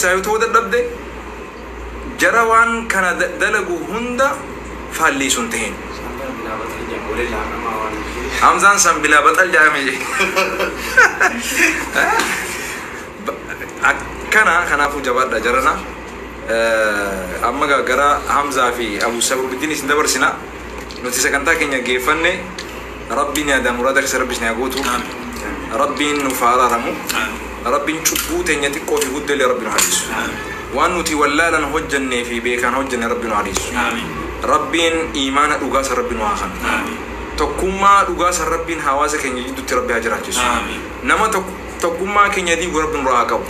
Keessaa yoo ta'uu dadhabde, jara waan kana dalagu hunda faalleessu hin tahin. Hamzaan san bilaa baxal jedhame je. Akkana kanaafuu jabaadha jarana. Amma gaa gara Hamzaa fi Abu Sabruddin isin dabarsina. Nuti sagantaa keenya geeffanne. Rabbiin yaada muraada keessa Rabbi isin haa guutu. Rabbiin nuuf haa araaramu. Rabbiin cubbuu teenya xiqqoo fi guddoo illee Rabbi nu haa dhiisu. Waan nuti wallaalan hojjannee fi beekaan hojjanne Rabbi nu haa dhiisu. Rabbiin iimaana dhugaa san Rabbi nu haa kanu. Tokkummaa dhugaa san Rabbiin hawaasa keenya jidduutti Rabbi haa jiraachisu. Nama tokkummaa keenya diigu Rabbi nurraa haa qabu.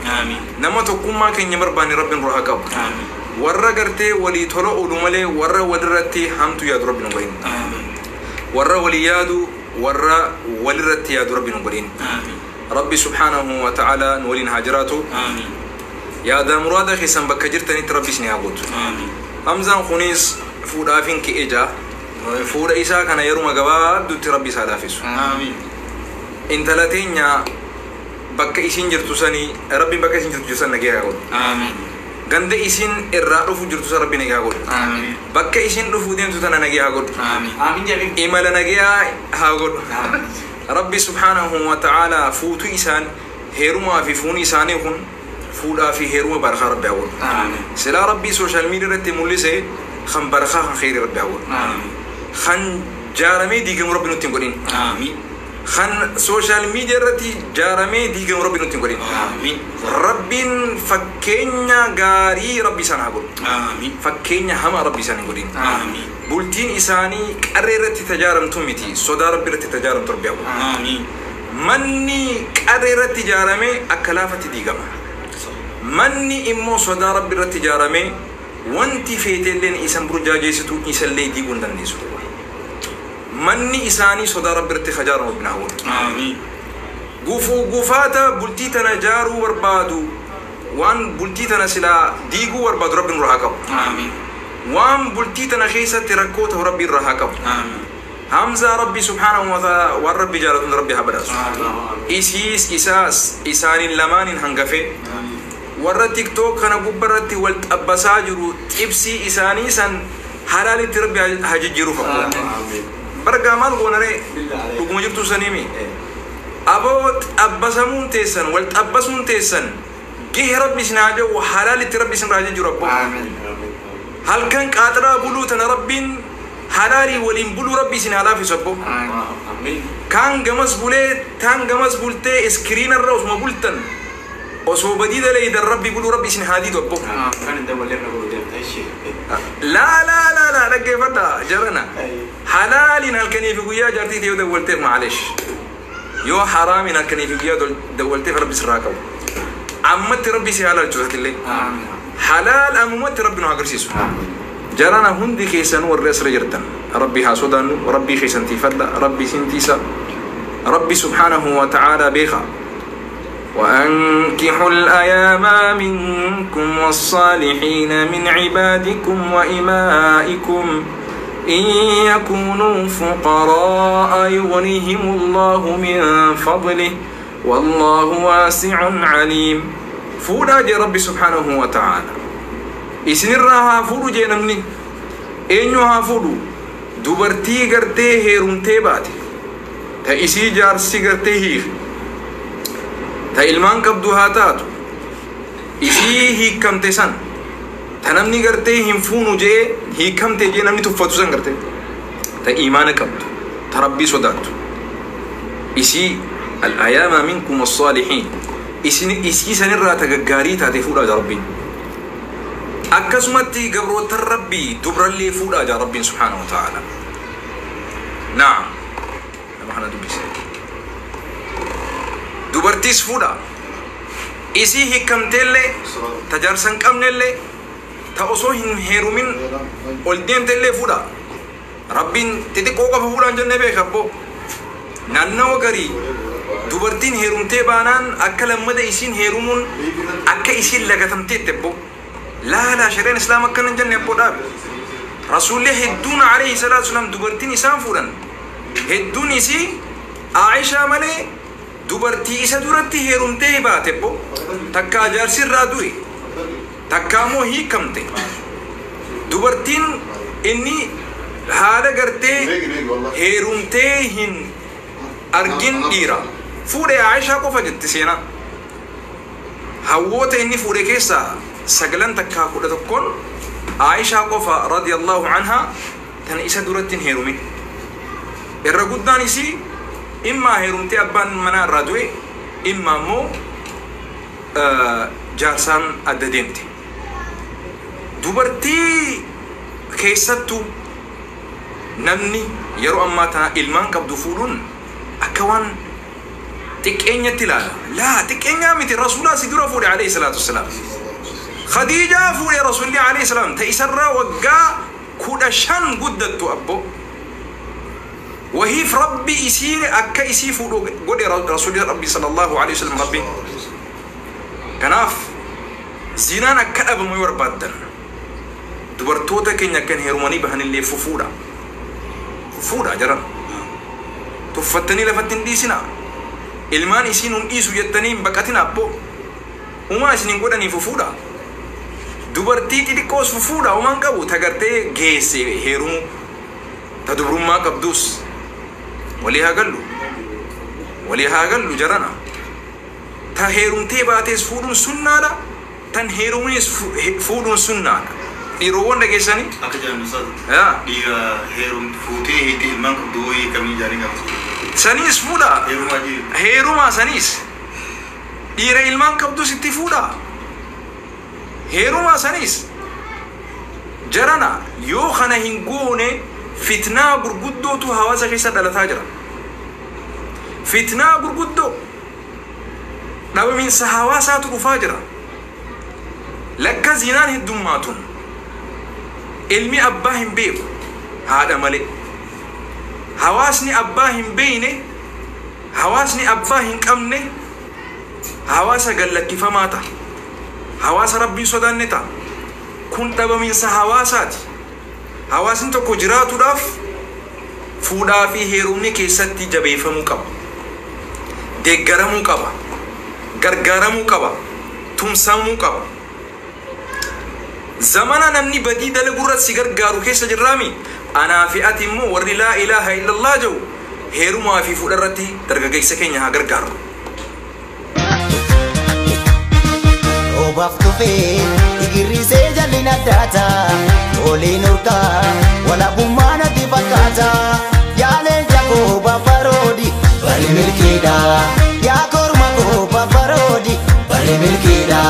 Nama tokkummaa keenya hin barbaanne Rabbi nurraa haa qabu. Warra gartee walii tola oolu malee warra walirratti hamtuu yaadu Rabbi nu godhin. Warra walii yaadu, warra walirratti yaadu Rabbi nu godhin. Rabbi subhaanahu wa ta'ala nu waliin haa jiraatu. Yaadaa muraada keessan bakka jirtanitti Rabbi isin haa guutu. Hamzaan kunis fuudhaafin ka'e jaa. Fuudha isaa kana yeruma gabaabduutti Rabbi isaa laaffisu. Intala teenya bakka isiin jirtu sanii Rabbiin bakka isiin jirtu san nagee haa godhu. Ganda isiin irraa dhufu jirtu san Rabbi nagee haa godhu. Bakka isiin dhufuu deemtu tana nagee haa godhu. Imala nagee haa godhu. Rabbi subhaanahu wa ta'ala fuutu isaan heerumaa fi fuuni isaanii kun fuudhaa fi heeruma barakaa Rabbi haa godhu. Silaa Rabbii social media irratti mul'ise kan barakaa kan kheyrii Rabbi haa godhu. Kan jaaramee diigamu Rabbi nutti hin godhin. Kan social media irratti jaaramee diigamu Rabbi nutti hin godhin. Rabbiin fakkeenya gaarii Rabbi isaan haa godhu. Fakkeenya hamaa Rabbi isaan hin godhin. Bultiin isaanii qarree irratti tajaaramtu miti, sodaa Rabbi irratti tajaaramtu Rabbi haa godhu. Manni qarree irratti ijaarame akka laafatti diigama. Manni immoo sodaa Rabbi irratti ijaarame wanti feeteelleen isan burjaajeessitu isallee diiguu hin dandeessu. Manni isaanii sodaa Rabbi irratti kajaaramu Rabbi haa godhu. Gufuu gufaata bultii tana jaaruu barbaadu, waan bultii tana silaa diiguu barbaadu Rabbi nurraa haa qabu. Waan bultii tana keessatti rakkoo ta'u Rabbi irraa haa qabu. Hamzaa Rabbi subhaanahu wa ta'ala waan Rabbi jaalatu hunda Rabbi haa badhaasu. Isiis isaas isaaniin lamaaniin hangafee warra TikTok kana gubba irratti wal xabbasaa jiru xibsii isaanii san halaalitti Rabbi haa jijjiiruuf akkoo. Bargaa maal goona ree? Dhuguma jirtuu saniimi. Aboo xabbasamuun teessan wal xabbasuun teessan gehe Rabbi isin haa ja'u, halaalitti Rabbi isin haa jijjiiru abboo. Halkan qaaxiraa buluu tana Rabbiin halaalii waliin buluu Rabbi isin haa laaffisu abboo. Kaan gamas bulee taan gamas bultee iskiriina irra osuma bultan osoo badii dalaydan Rabbi buluu Rabbi isin haa didu abboo. Laa laa laa laa, dhaggeeffadha jarana. Halaaliin halkanii fi guyyaa jaartii tee yoo dawwalteef maalesh. Yoo haraamiin halkanii fi guyyaa dawwalteef Rabbi sirraa qabu. Ammatti Rabbi si halalchu atillee. Halaal ammumatti Rabbi nu haa agarsiisu. Jarana hundi keessanuu warri asirra jirtan Rabbi haa sodaannu, Rabbii keessan tiifadha, Rabbi isin tiisa. Rabbi subhaanahu wa ta'ala beeka. وأنكحوا الأيام منكم والصالحين من عبادكم وإمائكم إن يكونوا فقراء يغنيهم الله من فضله والله واسع عليم. Fuudhaa jee Rabbi subhaanahu wa ta'ala. Isinirraa haa fuudhu jee. Namni eenyu haa fuudhu? Dubartii gartee heerumtee baate, ta isii jaarsi gartee hiike, ta ilmaan qabdu haa taatu, isii hiikamte san, ta namni gartee hin fuunu jee hiikamte jee namni tuffatu san, gartee ta imaana qabdu, ta Rabbii sodaattu, isii الأيامى منكم والصالحين isin isii sanirraa ta gaggaarii taate fuudhaa jaa Rabbiin. Akkasumatti gabrootan Rabbii dubrallee fuudhaa jaa Rabbiin subhaanahu wa ta'ala. Naam, nama kana dubbise. Dubartiis fuudha, isii hiikamteellee, ta jaarsa hin qabnellee, ta osoo hin heerumin ol deemtellee fuudha. Rabbiin xixiqqoo qofa fuudhaan jennee beeka abboo. Naannawa garii dubartiin heerumtee baanaan akka lammada isiin heerumuun akka isiin lagatamteetti abboo. Laalaa, shari'aan Islaama akkana hin jenne abboo, dhaabe. Rasuulli hedduun alayhi salaatu wasalaam dubartiin isaan fuudhan hedduun isii Aishaa malee dubartii isa duratti heerumtee baate abboo, takkaa jaarsi irraa du'e. Takka immoo hiikamte. Dubartiin inni haala gartee heerumtee hin argin dhiira. Fuudhe Aishaa qofa jetti seenaa. Hawwoota inni fuudhe keessaa 9 takkaa 11 Aishaa qofa radiyallahu anha tan isa duratti hin heerumin. Irra guddaan isii immaa heerumtee abbaan manaa irraa du'e immaa immoo jaarsaan adda deemte. Dubartii keessattuu namni yeroo ammaa tana ilmaan qabdu fuudhuun akka waan xiqqeenyatti ilaala. Laa xiqqeenyaa miti rasuulaa si dura fuudhe alayhi salaatu wassalaam. Khadiijaa fuudhe rasuulli alayhi salaam ta isarraa waggaa 15 guddattu abbo. Wahiif rabbi isii akka isii fuudhu godhe rasuulli rabbi sallallahu alayhi wasallam rabbi. Kanaaf zinaan akka dhabamu yoo barbaaddan dubartoota keenya kan heerumanii bahanillee fufuudha. Fufuudha jaran. Tuffattanii lafatti hin dhiisinaa. Ilmaan isiin hin dhiisu jettanii hin baqatin abbo. Umaa isin hin godhanii fufuudha. Dubartii xixiqqoos fufuudha umaan qabu tagartee geesse heerumu. Ta dubrummaa qabdus. Walii haa gallu. Walii haa gallu jarana. Ta heerumtee baatees fuudhuun sunnaadha. Tan heerumnis fuudhuun sunnaadha. Dhiirowwan dhageessanii? Akka jedhan ustaaz. Dhiira heerumtu fuutee hiitti ilmaan qabdu wayii kamii jaanii qabdu. Saniis fuudha. Heerumaa jiru. Heerumaa saniis. Dhiira ilmaan qabdus itti fuudha. Heerumaa saniis. Jarana yoo kana hin goone fitnaa gurguddootu hawaasa keessa dhalataa jira. Fitnaa gurguddoo dhabamiinsa hawaasaatu dhufaa jira. Lakka zinaan heddummaatuun ilmi abbaa hin beeku haadha malee. Hawaasni abbaa hin beekne, hawaasni abbaa hin qabne hawaasa gallakkifamaa ta'a. Hawaasa rabbiin sodaanne ta'a. Kun dhabamiinsa hawaasaati. Hawaasni tokko jiraatuudhaaf fuudhaa fi heerumni keessatti jabeeffamuu qaba. Deeggaramuu qaba. Gargaaramuu qaba. Tumsamuu qaba. Zamana namni badii dalagu irratti si gargaaru keessa jirraami. Anaa fi ati immoo warri laa ilaaha illallah jedhu heerumaa fi fuudha irratti dargaggeessa keenya haa gargaaru. Obaaf tufee igirrisee jalli naddaata. Oliin urgaa walaabummaa natti fakkaata. Yaaleen jakoo bafaroodi bari milkiidha. Yaa korma koo bafaroodi bari milkiidha.